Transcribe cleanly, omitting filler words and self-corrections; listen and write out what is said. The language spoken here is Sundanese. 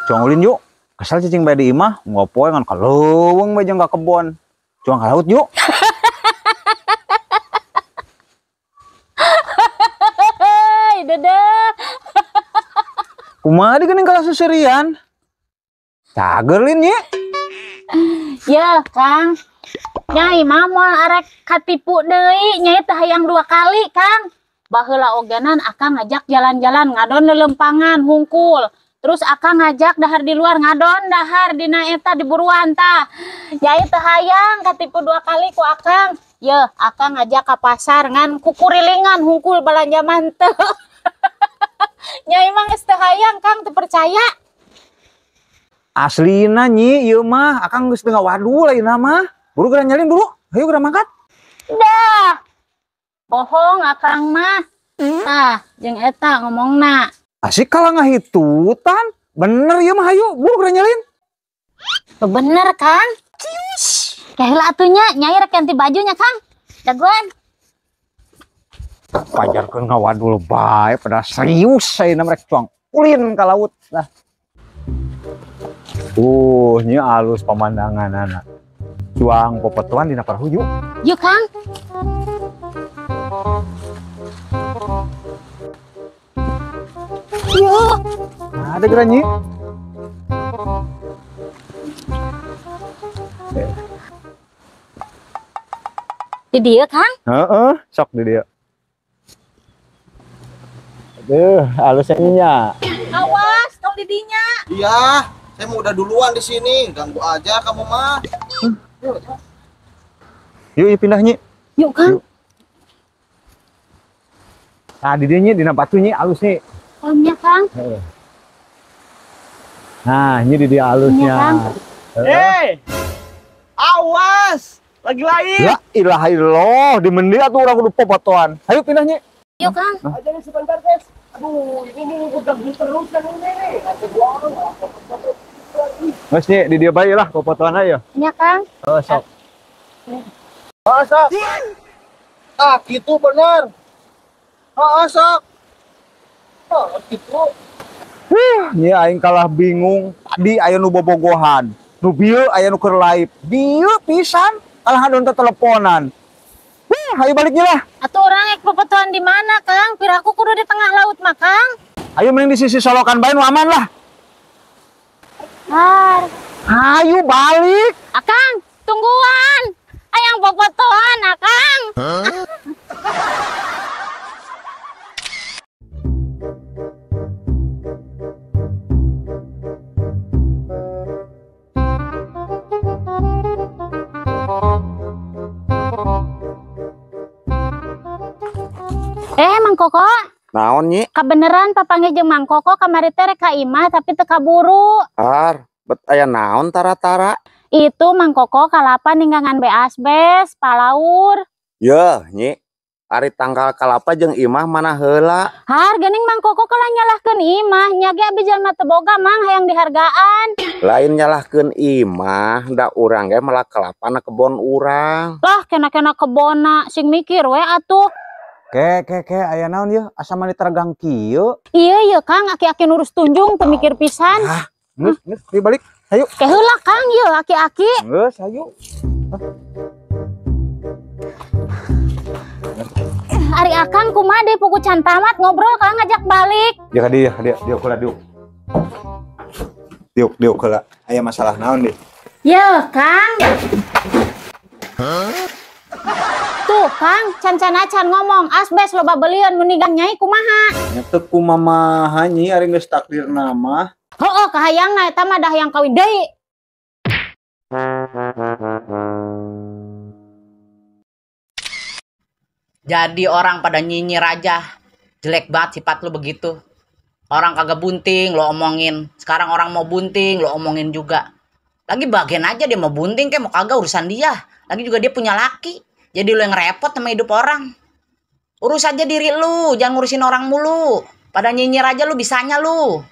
Cuang ulin yuk. Kesal cicing bae di imah, ngopoe ngan ka leuweung bae jeung ka kebon. Cuang ka laut yuk. Hei, dedeh. Kumaha geuning kalah seserian? Cager lin ye. Ya, Kang. Nyai mah moal arek katipu deui, nyai teh hayang 2 kali, Kang. Baheula ogenan akang ngajak jalan-jalan ngadon lelempangan hungkul. Terus akang ngajak dahar di luar ngadon dahar dina eta di buruan tah. Nyai teh hayang katipu 2 kali ku akang. Yeuh, akang ngajak ka pasar ngan kukurilingan hungkul balanja manteu. Nyai mah geus teu hayang, Kang, teu percaya. Aslina nyi ieu mah akang geus teu ngawadul ayeuna mah. Buru geura nyalin buru. Hayu geura mangkat. Dah. Bohong akang mah. Tah, jeung eta ngomongna. Asik kalah ngahitutan. Bener ieu mah hayu buru geura nyalin. Bener, Kang. Cius. Kaheula atuh nya, nyai rek ganti bajunya, Kang. Dagoan. Pajarkeun ngawadul bae pada serius ayeuna rek cuang ulin ka laut. Nah. Nyi alus pemandanganana. Cuang popotoan dina parahu yuk. Yuk, Kang. Yuk. Nah, ada geura nyi. Di dieu, Kang? Heeh, sok di dieu. Aduh, alusnya nya. Awas, tong di dinya. Iya, saya mau udah duluan di sini, ganggu aja kamu mah. Yuk, yuk pindah nyi. Yuk, Kang. Yuk. Nah, di dieu nyi dina batu nyi alus nyi. Oh, nya, Kang. Heeh. Nah, ini di dia alusnya. Iya, Kang. Heeh. Awas, lagi lain. La ilaha illallah, di mendi atuh urang kudu popotoan. Ayo pindah nyi. Yuk, Kang. Aja nih sebentar, guys. Aduh, ini udah terus kan ini nih. Mas nyi, di dia bae lah popotoan aja. Iya, Kang. Oh, sok. Oh, sok. Ah, gitu bener. Oh, sok. Oh, gitu. Nyi aing kalah bingung. Tadi aya nu bobogohan. Nu bieu aya nu keur live. Bieu pisan kalah ngadon teh teleponan. Ayo balik lah. Atuh orang ek popotoan di mana, Kang? Piraku kudu di tengah laut mah, Kang. Ayo mending di sisi solokan bae nu aman lah. Har. Ayo balik. Akang, tungguan. Ayang popotoan, Akang. Huh? Mang Koko. Naon nyi? Kabeneran papanggih jeung Mang Koko kamari teh rek ka imah tapi teu kaburu. Har, bet aya naon tara-tara? Itu Mang Koko kalapa ninggangan be asbes, palaur. Yeuh nyi, ari tangkal kalapa jeung imah mana heula? Har, geuning Mang Koko kalah nyalahkeun imah, nya ge abi jalma teu boga Mang hayang dihargaan. Lain nyalahkeun imah, da urang ge melak kalapa na kebon urang. Lah, kena-kena kebonna sing mikir we atuh. Ke aya naon yeuh asa mani teregang kieu. Iya ieu Kang, aki-aki nurus tunjung teu mikir pisan. Ah, geus geus balik. Hayu. Ke heula Kang ieu aki-aki. Geus hayu. Ari akang kumaha deui pugu can tamat ngobrol Kang ngajak balik. Ya ka dieu, dieu heula diuk. Diuk diuk heula. Aya masalah naon deui? Yeuh Kang. Huh? Tuh Kang, can-can ngomong asbes loba belian mendingan nyai kumaha. Nya teu kumamaha nyi ari geus takdirna mah. Heueuh kahayangna eta mah dah hayang kawin deui. Jadi orang pada nyinyir aja. Jelek banget sifat lu begitu. Orang kagak bunting lo omongin. Sekarang orang mau bunting lo omongin juga. Lagi bagian aja dia mau bunting kayak mau kagak urusan dia. Lagi juga dia punya laki. Jadi lu yang repot sama hidup orang. Urus aja diri lu, jangan ngurusin orang mulu. Pada nyinyir aja lu bisanya lu.